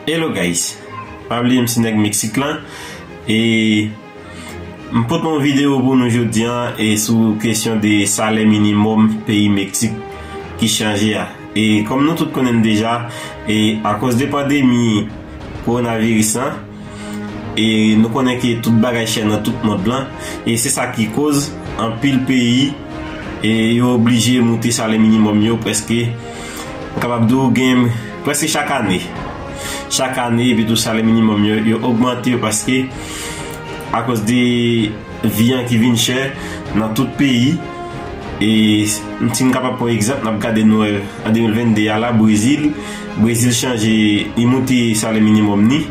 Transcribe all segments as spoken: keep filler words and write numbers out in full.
Hello guys, pa bliye m se nèg Meksik lan e m pote yon videyo pou nou jodi an e sou kesyon de salè minimòm peyi Meksik ki chanje a. E kòm nou tout konnen deja, e akoz de pandemi kowonaviris lan, e nou konnen ke tout bagay chè nan tout mond lan, e se sa ki koz anpil peyi e yo oblije moute salè minimòm yo prèske, m kapab di w gen prèske chak ane. Chak ane, epi tou salè minimòm yo, yo ogmante yo paske akoz de vi an ki vin chè nan tout peyi. E si n kapab pran egzanp, n ap gade nou wè an de mil venn de a la, Brezil, Brezil chanje, li moute salè minimòm ni.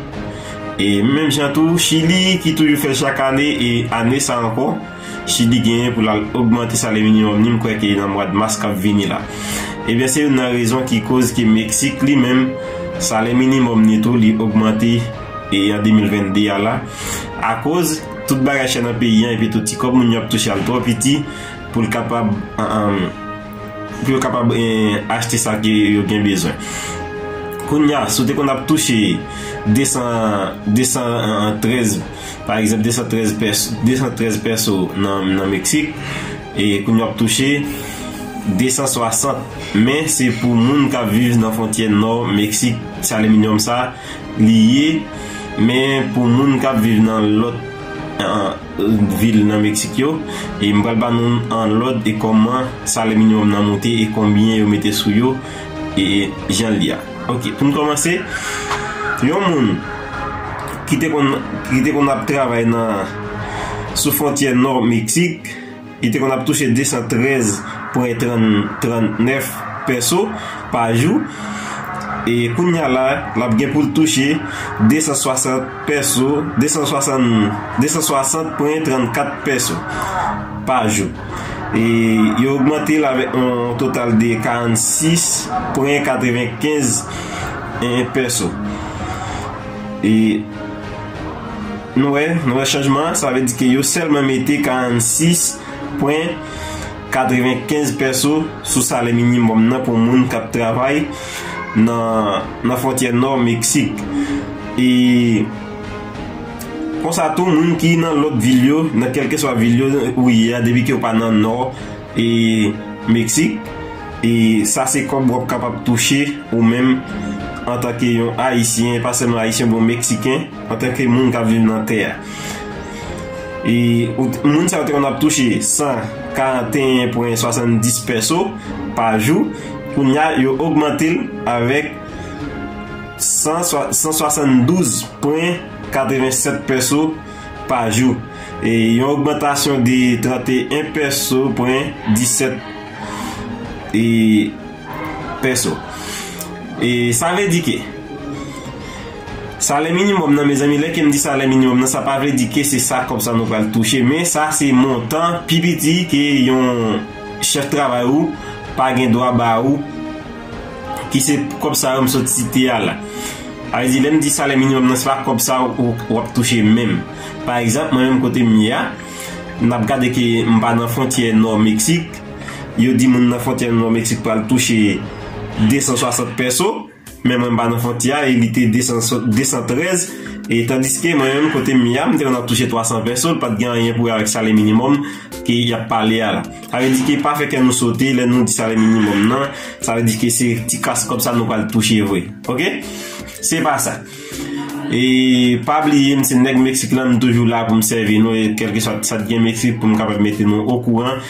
E menm jan tou, Chili ki toujou fè l chak ane, e ane sa ankò, Chili genyen pou l al ogmante salè minimòm ni, m kwè ke nan mwa mas k ap vini la. Ebyen, se youn nan rezon ki koz ke Meksik li menm, salè minimòm ni tou, li ogmante e an de mil venn de a la. Akoz tout bagay chè nan peyi an, epi tout ti kòb moun yo ap touche al twò piti pou l kapab, an, an, pou yo kapab, eh, achte sa ke yo gen bezwen. Kounye a, si w te konn ap touche de san, de san trèz, pa egzanp, de san trèz pèso, de san trèz pèso nan, nan Meksik, e kounye a w ap touche de san swasant. Men se pou moun k ap viv nan fwontyè nò Meksik, salè minimòm sa li ye. Men pou moun k ap viv nan lòt, an, vil nan Meksik yo, e m pral ba nou an lòd e kòman salè minimòm nan moute e konbyen yo mete sou yo, e jan l ye a. Ok, pou n kòmanse, yon moun ki te konn, ki te konn ap travay nan, sou fwontyè nò Meksik, li te konn ap touche de san trèz pwen trant, trant nèf pèso pa jou. E kounye a la, l ap gen pou l touche de san swasant pèso, de san swasant, de san swasant pwen trant kat pèso pa jou. E yo ogmante l avèk yon total de karannsis pwen katrevenkenz pèso. E nou wè, nou wè chanjman an, sa vle di ke yo sèlman mete karannsis pwen katrevenkenz pèso sou salè minimòm nan pou moun k ap travay nan, nan fwontyè nò Meksik. E konsa tou, moun ki nan lòt vil yo, nan kèlkeswa vil yo ou ye a, depi ke w pa nan nò e Meksik, e sa se kòb w ap kapab touche ou menm antanke yon Ayisyen, pa sèlman Ayisyen, bon, Meksiken, antanke moun k ap viv nan tè a. E ou, moun sa yo te konn ap touche san karanteyen pwen swasanndis pèso pa jou, kounye a yo ogmante l avèk san, san swasanndouz pwen katrevensèt pèso pa jou. E yon ogmantasyon de tranteyen pèso pwen disèt e pèso. E sa vle di ke salè minimòm nan, mezanmi, lè ke m di salè minimòm nan, sa pa vle di ke se sa kòb sa nou pral touche, men sa se montan pi piti ke yon chèf travay ou pa gen dwa ba ou, ki se kòb sa yo m sot site a la. Sa vle di, lè m di salè minimòm nan, se pa kòb sa ou, ou ap touche menm. Pa egzanp, mwen menm kote m ye a, n ap gade ke m pa nan fwontyè nò Meksik. Yo di moun nan fwontyè nò Meksik pral touche de san swasant pèso, men mwen m pa nan fwontyè a, e li te de san, de san trèz, e tandiske mwen menm kote m ye a, m te konn ap touche twa san pèso, l pa t gen anyen pou wè avèk salè minimòm ke y ap pale a la. Sa vle di ke pa fè kè nou sote lè nou di salè minimòm nan, sa vle di ke se ti kas kòb sa nou pral touche vre. Ok? Se pa sa. E pa bliye, m se nèg Meksik lan, m toujou la pou m sèvi nou, e kèlkeswa sa k gen Meksik, pou m kapab mete nou okouran.